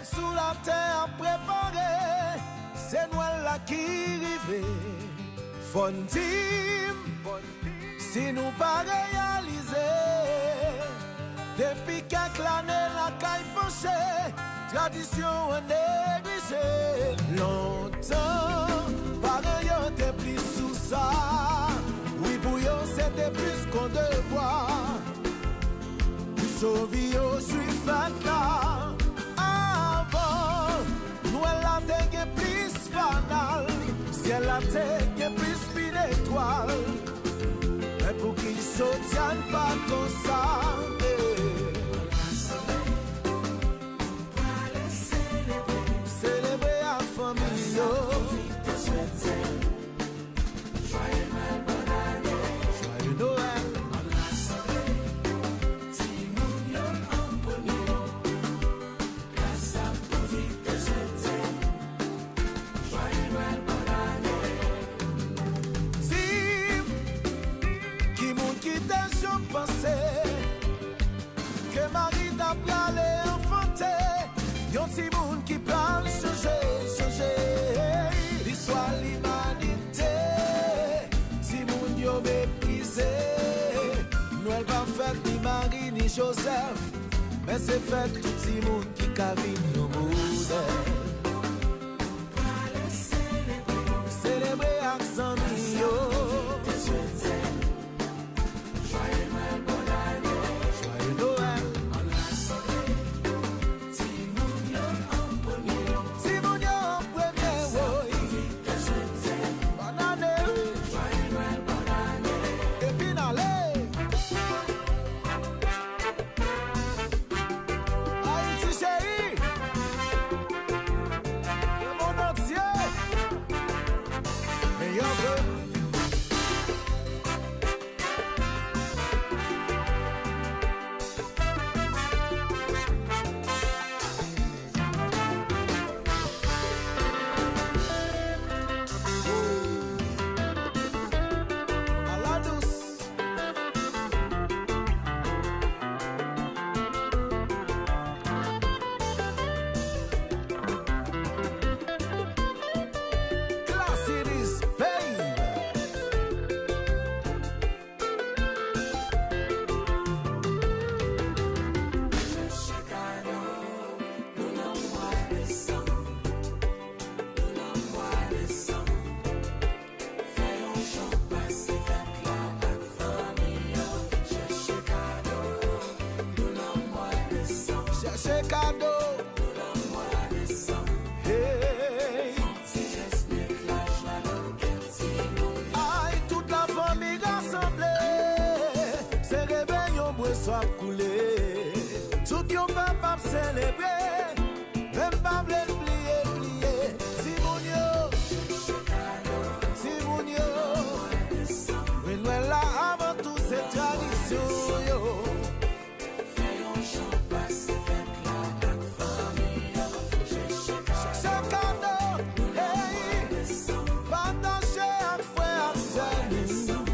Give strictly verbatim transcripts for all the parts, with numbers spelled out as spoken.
Sou latè ap prepare, se Nwèl la ki rive. Fò n di m si nou pa reyalize. Depi kèk lane lakay panche, tradisyon an neglije. Lontan, paran yo te plis sou sa. Wi, pou yo, se te plis kon devwa. Pou sovi yo jwi fèt la. Avan, Nwèl la te gen plis fanal, syèl la te gen plis pil etwal. Men pouki jodi a n pa konsa? Eh. Selebre ak fanmi yo. Joyeux Noël. Di m, ki moun ki te janm panse ke Mari ta prale anfante yon timoun ki pral chanje, chanje listwa limanite. Timoun yo meprize. Nwèl pa fèt ni Mari ni Jozèf, men se fèt tout timoun ki ka vin yon modèl. Selebre ak zanmi yo. Joyeux Noël. Timoun yo an premye, woy. Bòn ane. Epi n ale. Ayiti cheri, le monde entier, meyè ve. Classic, baby. Chèche kado, nou nan mwa desanm. Nou nan mwa desanm. Fè yon jan pase fèt la ak fanmi yo. Chèche kado, nou nan mwa desanm. Chèche kado. Nou nan mwa desanm. Hey. Ay, tout lafanmi rasanble, se reveyon bwè swa ap koule. Tout yon pèp ap selebre, men m pa vle n bliye, bliye. Timoun yo, timoun yo, mwen Nwèl la avan tou se tradisyon yo. Fè yon jan pase fèt la ak fanmi yo. Chèche kado, hey, pataje ak frè ak sè nou.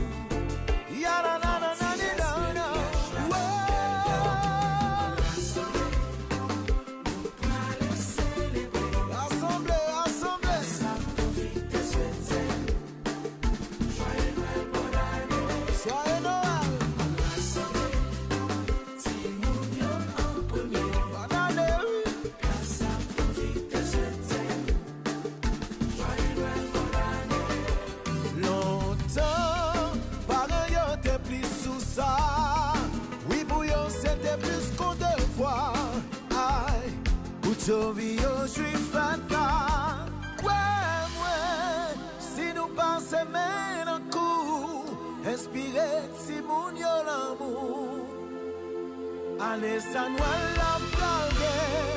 Ya na na na na ni na na. Rasanble, rasanble. Joyeux Noël, bòn ane. Joyeux Noël. Ann rasanble timoun yo an premye. Bòn ane, wi. Gras a pwofite swete. Joyeux Noël, bòn ane. Lontan, paran yo te plis sou sa. Wi, pou yo, se te plis kon devwa. Ay, pou tchovi yo jwi fèt la. Kwè mwen, si nou pase men nan kou, enspire timoun yo lanmou. Ane sa Nwèl la pral gen